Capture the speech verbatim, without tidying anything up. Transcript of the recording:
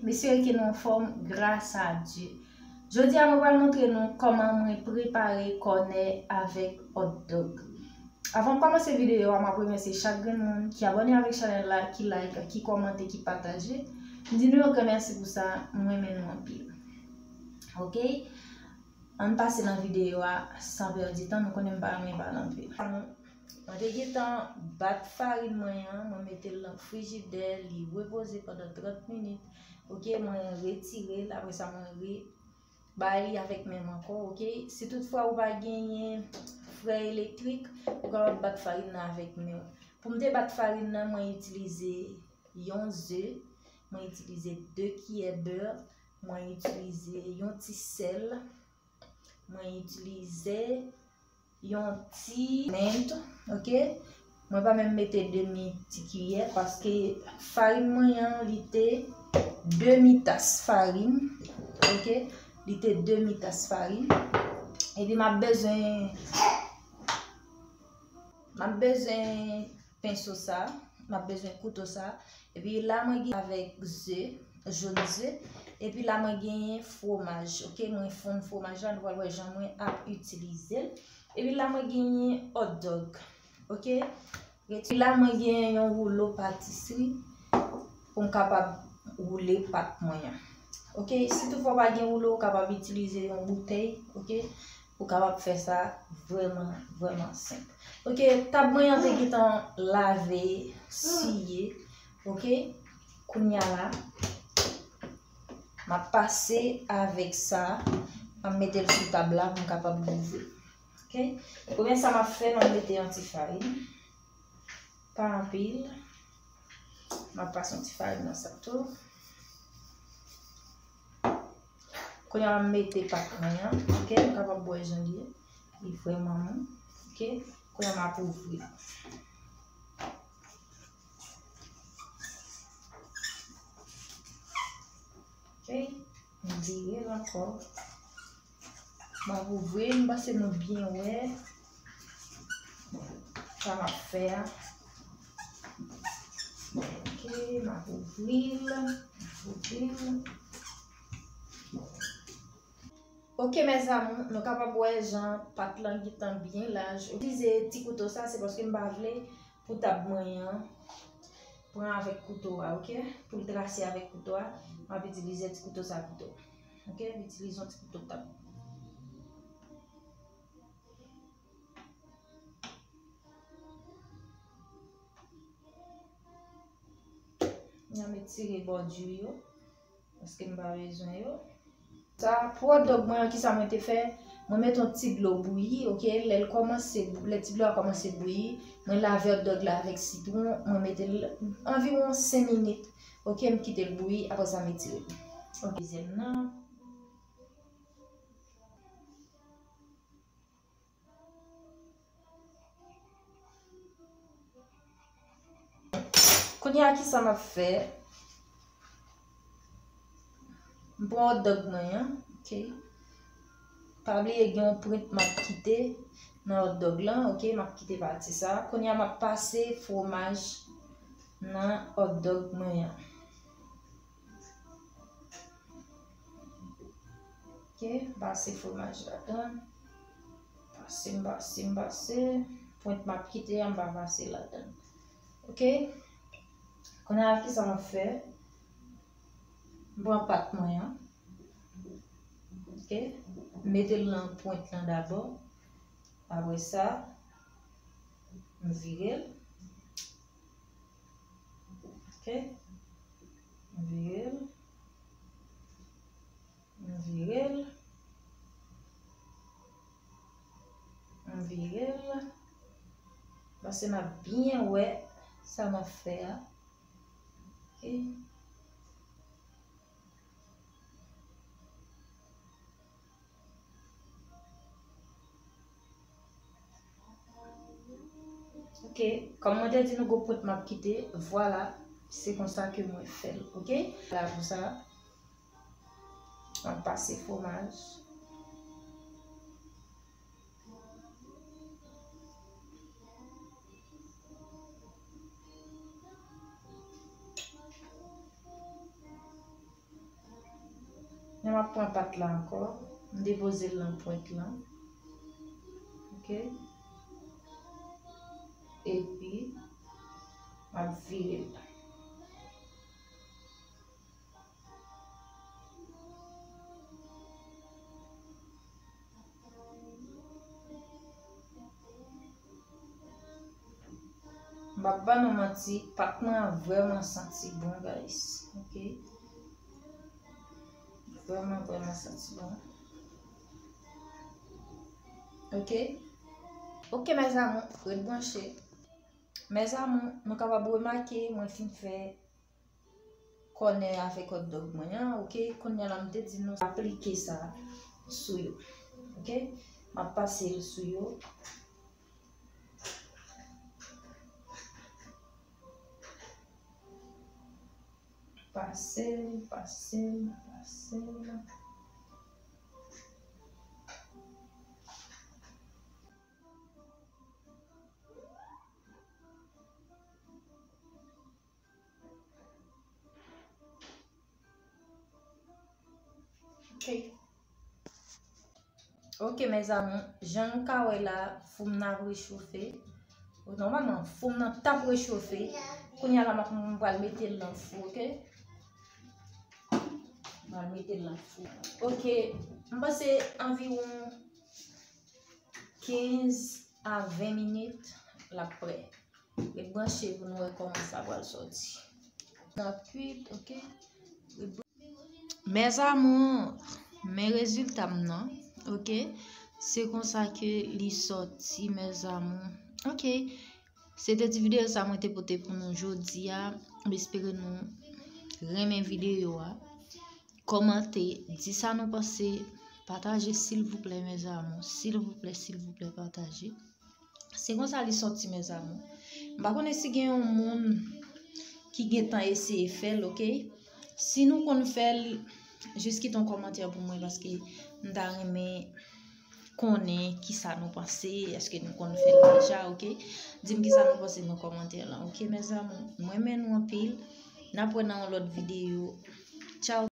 M espere ke nou anfòm, gras a Dye. Jodi a, mwen pral montre nou kòman mwen prepare kònè avèk hot dog. Avan m kòmanse videyo a, m ap remèsye chak grenn moun ki abòne avèk chanèl la, ki like, ki kòmante, ki pataje. M di nou yon gran mèsi pou sa, m renmen nou anpil. Oke? Ann pase nan videyo a san pèdi tan, nou konnen m pa renmen pale anpil. Mwen te gentan bat farin mwen an, mwen mete l nan frijidè, li repoze pandan trant minit. Oke, mwen retire l, apre sa mwen re bay li avèk men m ankò, oke? Si toutfwa ou pa genyen frè elektrik, ou kapab bat farin nan avèk men w. Pou m te bat farin nan, mwen itilize yon ze, mwen itilize de kiyè bè, mwen itilize yon ti sèl, mwen itilize yon ti mint, oke? Mwen pa menm mete demi ti kiyè paske farin mwen an, li te demi tas farin, oke? Li te demi tas farin. Epi m ap bezwen, m ap bezwen penso sa, m ap bezwen kouto sa. Epi la mwen gen avèk ze, jòn ze. Epi la mwen genyen fwomaj, oke? Mwen fonn fwomaj la, nou pral wè jan mwen ap itilize l. Epi la mwen genyen hot dog, oke? Epi la mwen genyen yon woulo patisri pou m kapab woule pat mwen an. Oke, si toutfwa w pa gen woulo, ou kapab itilize yon boutèy, oke? Ou kapab fè sa vrèman, vrèman senp. Oke, tab mwen an te gentan lave, siye, oke? Kounye a la, m ap pase avèk sa, m ap mete l sou tab la pou m kapab louvri. Oke? Premye sa m ap fè, m ap mete yon ti farin. Pa anpil. M ap pase yon ti farin nan sa tou. Kounye a m mete pat mwen an, oke, nou kapab wè jan li ye. Li vrèman mou, oke. Kounye a m ap ouvri l. Oke, m vire l ankò. M ap ouvri l, m panse nou byen wè sa m ap fè a. Oke, m ap ouvri l, m ap ouvri l. Oke, mes amours, nou kapab wè jan pat lan gentan byen laj. Itilize ti kouto sa, se paske m pa vle pou tab mwen an pran avèk kouto a, oke? Pou l trase avèk kouto a, m ap itilize ti kouto sa pito. Oke, m itilize yon ti kouto tab. M ap etire bòdi yo. Paske m pa bezwen yo. Sa, pou hot dog mwen an, kisa mwen te fè? Mwen mete yon ti dlo bouyi, oke? Lè l kòmanse, lè ti dlo a kòmanse bouyi, mwen lave hot dog la avèk sitwon, mwen mete l anviwon senk minit, oke? M kite l bouyi, apre sa m etire l. Oke, dezyèm nan. Kounye a, kisa m ap fè? M pran hot dog mwen an, oke. Pa bliye gen yon prent m ap kite nan hot dog lan, oke. M ap kite pati sa. Kounye a, m ap pase fwomaj nan hot dog mwen an. Oke, m pase fwomaj ladan. Pase, m pase, m pase. Pwent m ap kite a, m pa pase ladan. Oke. Kounye a, kisa m ap fè? M pran pat mwen an. Oke. M mete l nan pwent lan dabò. Apre sa, m vire l. Oke. M vire l. M vire l. M vire l. Paske n ap byen wè sa n ap fè a. Oke. Oke, kòm mwen te di nou gon pwent m ap kite, vwala, se konsa ke mwen fè l, oke? La pou sa, m ap pase fwomaj. M ap pran pat la ankò, m depoze l nan pwent lan. Ok. Epi, m ap vire l. M p ap ba nou manti, pat mwen an vrèman santi bon, guys. Ok. Vrèman, vrèman santi bon. Ok. Ok, mes amours, ret branche. Mes amours, nou kapab remake, mwen fin fè kònè avèk hot dog mwen an, ok? Kounye a la, m te di nou aplike sa sou yo, ok? M ap pase l sou yo. Pase l, pase l, pase l. Ok. Ok, mes amours, jan nou ka wè la, fou m nan ap rechofe. Nòmalman, fou m nan t ap rechofe. Kounye a la, m ap, m pral mete l nan fou, ok? M pral mete l nan fou. Ok, m panse anviwon kenz a ven minit, l ap prè. Ret branche pou nou wè kòman sa pral sòti. Nan kuit, ok? Mes amours, men rezilta m nan, ok? Se konsa ke li sòti, mes amours. Ok. Se te ti videyo sa mwen te pote pou nou jodi a. M espere nou renmen videyo a. Kòmante, di sa nou panse, pataje silvouplè, mes amours. Silvouplè, silvouplè, pataje. Se konsa li sòti, mes amours. M pa konnen si gen yon moun ki gentan eseye fè l, ok? Si nou konn fè l, jis kite yon kòmantè pou mwen, paske m ta renmen konnen kisa nou panse, èske nou konn fè l deja, ok? Di m kisa nou panse nan kòmantè lan, ok, mes amours? Mwen renmen nou anpil. N ap wè nan yon lòt videyo. Tchao.